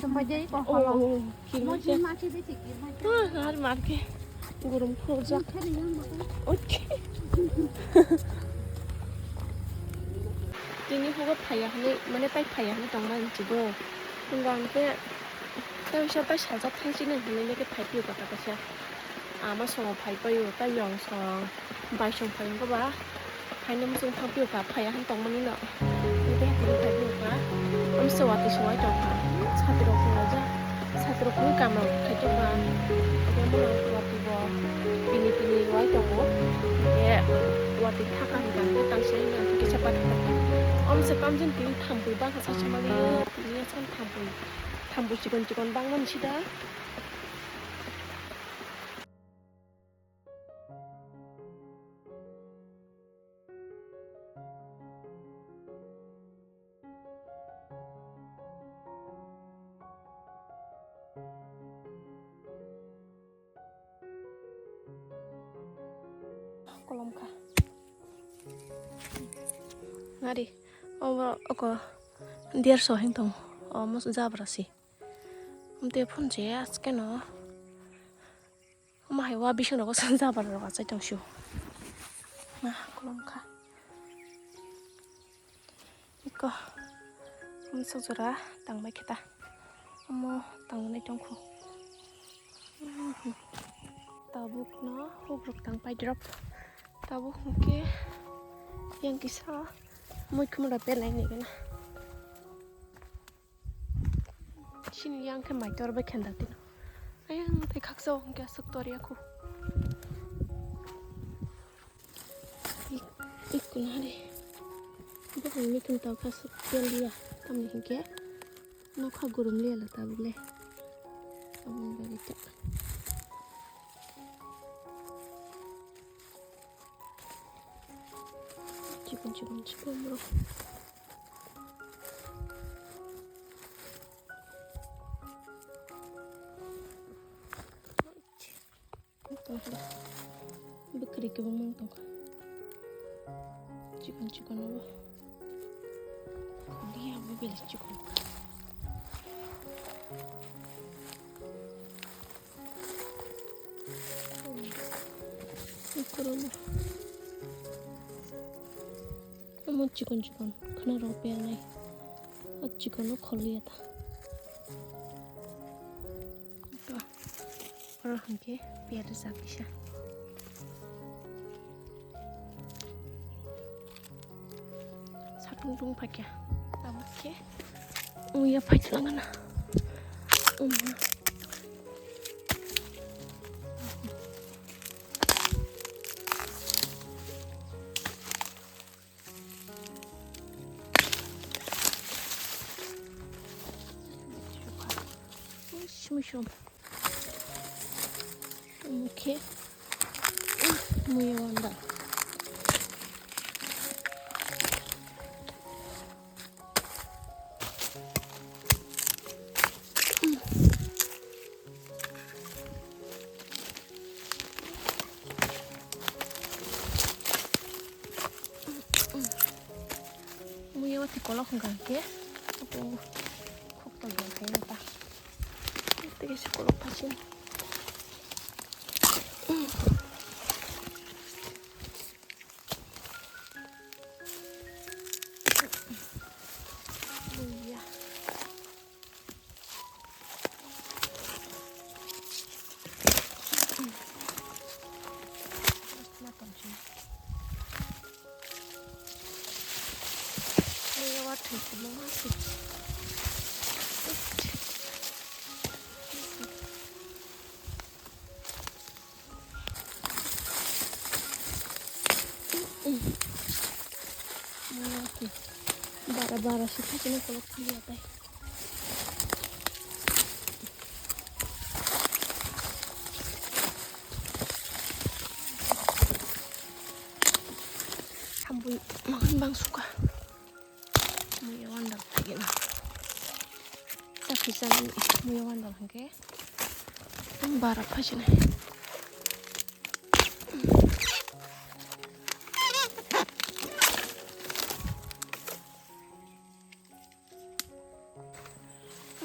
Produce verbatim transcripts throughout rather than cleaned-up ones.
Oh, oh, oh, kirmai. Har marke. Gorom khorjak. Okay. Tini hugo phaiya hwnwi, mane tai phaiya hwnwi tongma hinwi chigo. Hwnba hwnkhe tai wngsa tai sajak thang chini hwnwi nokhe phai phiyokha ta kaisa. Ama songo phai paio, tai yong song, bai song phai wngkha ba. Phaino muchung thang phiyokha, phaiya hwn tongmani no. Tei tini phai phiyokha. Amsa watwi songwi tongkha. Satiro phunajak. Satiro phunwi kamrok khaitokma. Omo watwi bo pini pini wai tongo. Tei watwi thaka hwnkha hwnkhe tangsa hwnkha hwnkhe kisa pathak. Amsa kamjin tini thampui bakha sacha mani. Tini aswk thampui. Thampui chikon chikon bangmani sida. Kolom kha. Ngari, obo oko derso hing tong. Omo jabra si. Amte phone je aske no. Omo hai wa bising rogo jabra rok achai tong sio. Na kolom kha. Iko, um, sok jora tangbai khe ta. Omo tangnai tongkhu. Tabuk no hubruk tangpai drop. Tabuk hwnkhe yang kisa muikhum da pelai ni gana. Chini yang khe mai tor bai khen da tino. Ayang tei khaksa hwnkhe aswk tor ya khu. Ik-, ikkuna de. Buphang mikung tau kha suk tel ya. Tamni hinkhe nokha gurum liya la tabuk le. Aboni bagwi ta. Chikon chikon chikon bro. Bwkhwrwi kwbangma wng tongkha. Chikon chikon abo. Khulia abo beli chikon. Kwrwngma. Omo chikon chikon khwna rok pernai. O chikon no kholiya ta. To, oro hwnkhe per rijak kisa. Satung tung phaikha. Tabuk khe muya phaitwlangana. Omo. Sumi sum. Omo khe muya wanda. Muya wati kolok hwnkha hwnkhe khok tong tong khaina ta. Tei kaisa kolok phasin. Buya. Bara bara se thachino kolok khiliya tai. Hambui mahan bang suka. Muya wandal phagina. Sakhi chani muya wandal hingke. Bara phajina.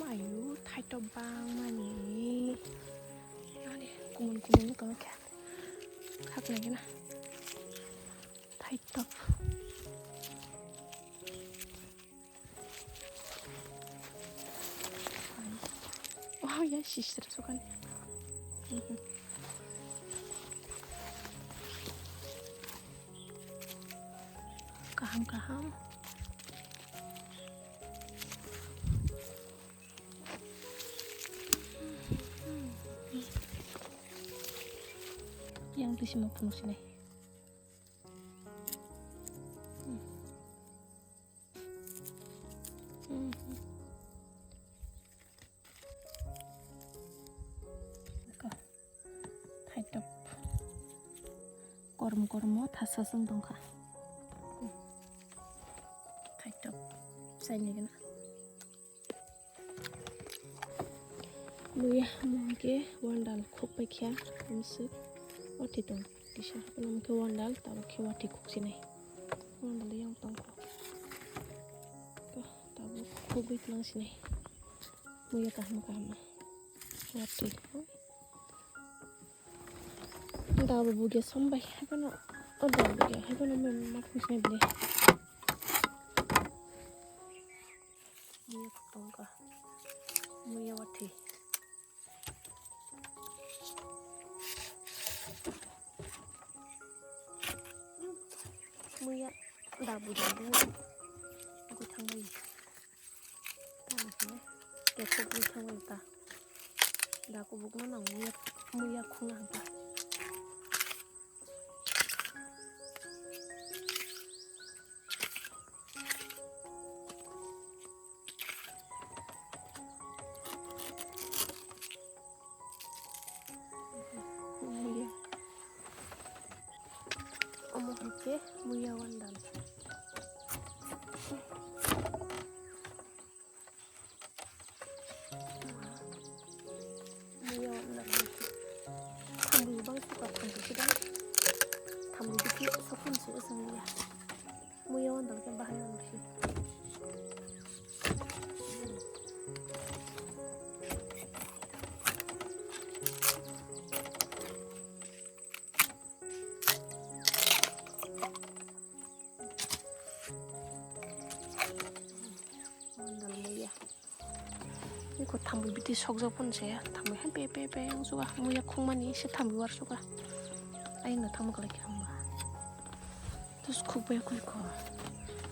Mayu Ekdom. Oh ya, sister sukan. Kaham, kaham. Yang tu semua penuh sini. Thaitok. Korom korom o thasa song tongkha. Thaitok. Saini gana. Muya mungke wandal khuk paikha, amsuk wati tong. Kisa hapono mungke wandal, tabuk khe wati khuk sinai. Wandal yang tongkha. Tabuk khugwi tlang sinai. Muya kaham kaham. Wati. Dabu buge sombai. Hapono. O dabu buge. Hapono ma, ma khung sinai bile. Muya tongkha. Muya wati. Muya dabu dabu gwi thangbai. Tamo hwnwi kethok gwi thangbai ta. Da kubukno nang muya, muya khungna hwnka. Muya. Omo hwnkhe muya wandal. Muya wandal. Thambu bang suka thambu sida. Thambu dikhi sokun se usang liya. Muya wandal khe bahai wandal si. Wandal muya. Iko thambu biti sokjak phano se, thambu hai pe pe pe yang suka, muya khungmani se thambu war suka. Ayang na thambu kalai khe hamba. Tus khuk bai khuk ko.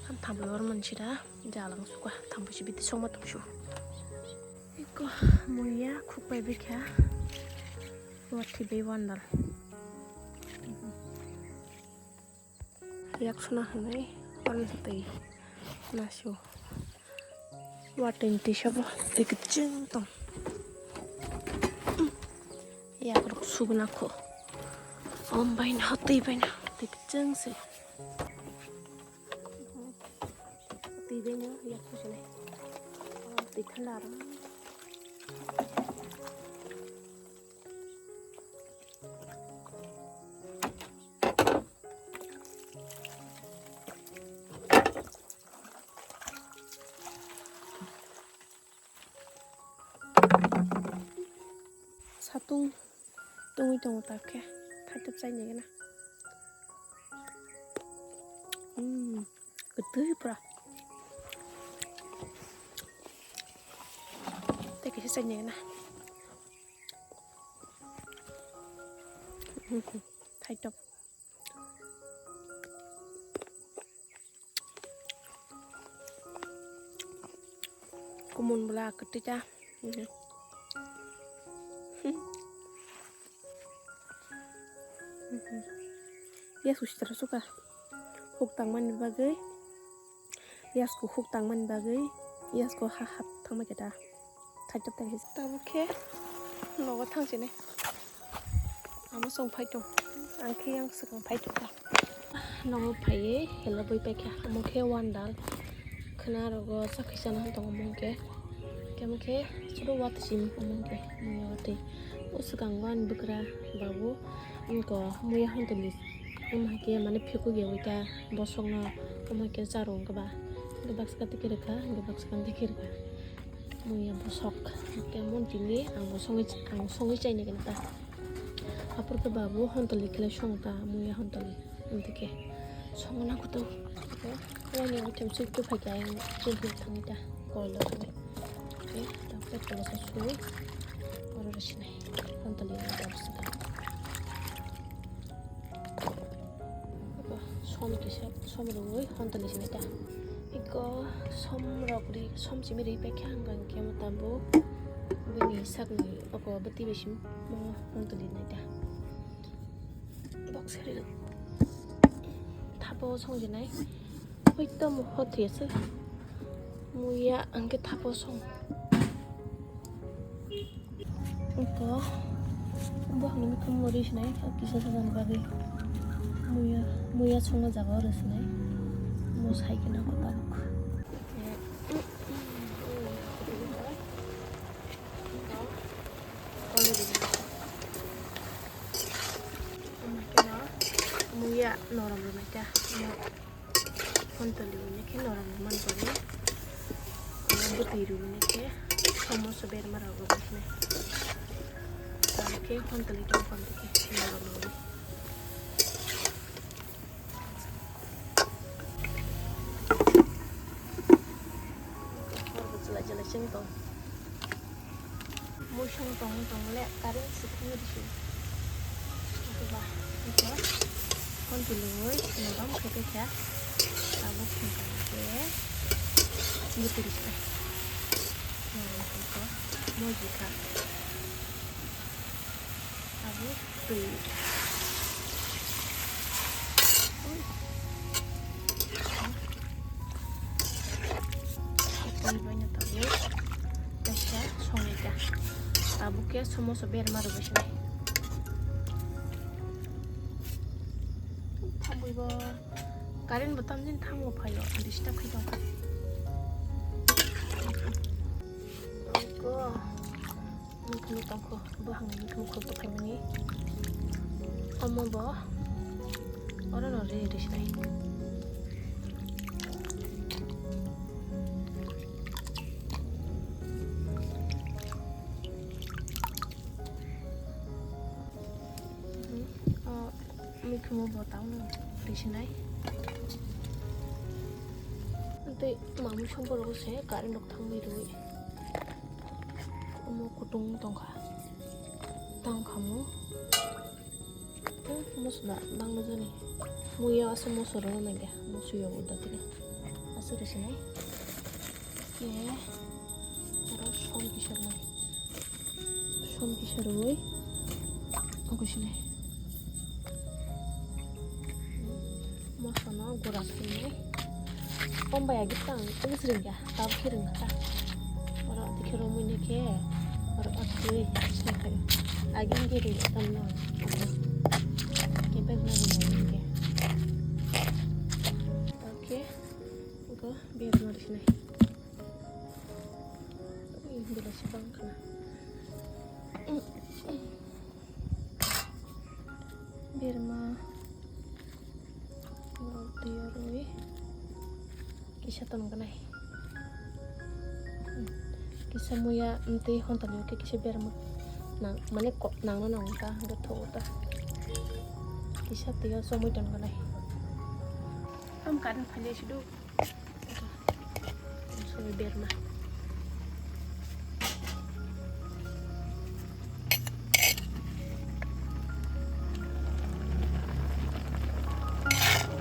Ham thambu war man sida, jalang suka, thambu si biti sokma tong su. Iko muya khuk bai bikha. Wati bai wandal. Yak suna hwnwi oro twi nasio. Watwi twi sabo twi kwchwng tong. Yak rok sugna kho. Om baino twi baino twi kwchwng se. Twi baino yak suna. Twi thanda aro. Satung tungwi tongo ta khe, thaitop chaini gana. Hmm, kwtwi pura. Tei kaisa chaini gana. Hmm, thaitop. Kumun bwla kwtwi ta. Yes, usitra suka. Huk tangmani bagwi. Yasko huk tangmani bagwi yasko ha hap thangma khe ta. Thajak thai tabuk khe nogo thang sini. Amo chwng phai tong. Ang khe yang swkang phai tong kha. Nogo phaiwi hello bui paikha. Amo khe wandal. Khwna rogo chakhi chana hwn tongo mungkhe. Khe mungkhe chwlo watwi simi mungkhe. Mungya watwi. O swkang wani bwkra babu. Wngkha muya hwn tongdi. Omo hai khe mane phikuk ya wita bosongno omo hai khe charwng khe ba. Hwnkhe baksa khe tikhe rwkha, hwnkhe baksa khe tikhe rwkha. Muya bosok. Hwnkhe mon tini ang bo songwi, ang songwi chaini khe ta. Aphuru khe babu hontoli khlai song ta, muya hontoli. Hwnkhe Songna kutu. Wani ang thum suk tu phai kai, chun tu thang ta. Kol lo thang. Okay, tak tak kol sa su. Oro rasi nai. Hantali ni da su ta. Som kisa, som rui, hantali sini ta. Iko som rok ri, som simi ri pe kya hang kang kya mo tambo. Bini sak ni, oko beti besim mo hantali nai ta. Box ri. Thapo song jinai. Oi to mo hot ya se. Muya angke thapo song. Ito, bo ang ni thum mori sinai, kisa sa jani bagwi. Muya, muya songna jaga oro sinai. Mo sai kena ko tabuk. Muya norom rwnai ta. Hontoli rwini khe norom rwmani bagwi. Omo bwtwi rwini khe somoso berma rok rwbaikhe. Tamo khe hontoli tongkha khe norom rwni. Horbo chwlai chwlai chwng tong. Muisung tong tong le current swkang di se. Ba, ito, continue oi, nodam khe khe kha. Abo khum kha khe, buturi se. Nodam khe kha, moji kha. Abo twi. Ui. Twi baino tabuk kaisa songwi kha. Tabuk khe somoso berma rwbaisini. Thamwi bo current bo tamjani thango phaio, disturb khai tongkha. Oi ko. Mikhumu tongkho, bo hwnwi mikhumu khulto phaimani. Omo bo orono ri ri sinai. Mhm. O mikhumu bo tauno ri sinai. Tei mamwi songkoro se current rok thangwi rwi. Omo kutung tongkha. Tang khamu. Tei moso da bangma jani. Muya asa moso rwna nangya. Moso yago da tini. Asa rwsinai. Ke. Oro som kisa rwnai. Som kisa rwui. Ogo sinai. Moso no gura swnwi. Kombai agi tang tini sringya, tab khe rwngkha. Oro dikhe romwi ni khe, oro atwi sinai khayo. Agi wngkhe rwngya tamno. Kebek no rwngya wngkhe. Okay, go bag no rwsinai. Ui, belai se bang khna. Berma. Twi arwi kisa tong gnai. Kisa muya tei hontoni khe kisa berma nang, mane kok nangno nang ta hwnkhe thogo ta. Kisa twi o chomwi tong gnai. Tam current phai sidu. Soi berma.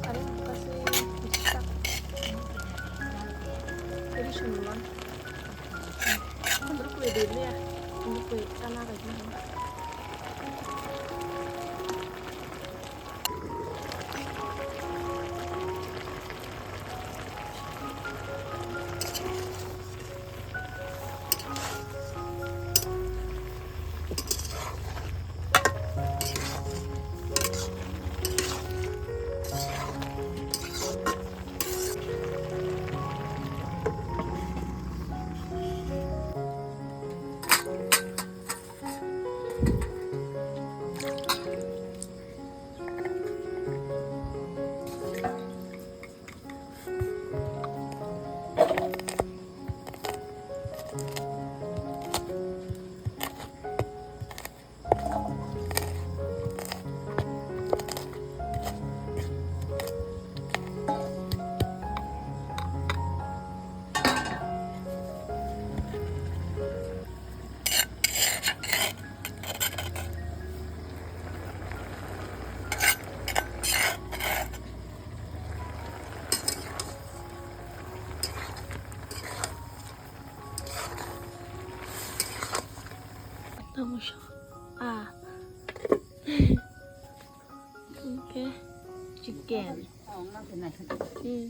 Ari kasi tak. Jadi semua. Menurut gue dulu ya. Menurut gue tanah kayak gini. Tamo sa. Ah. Okay. Chicken. Hmm.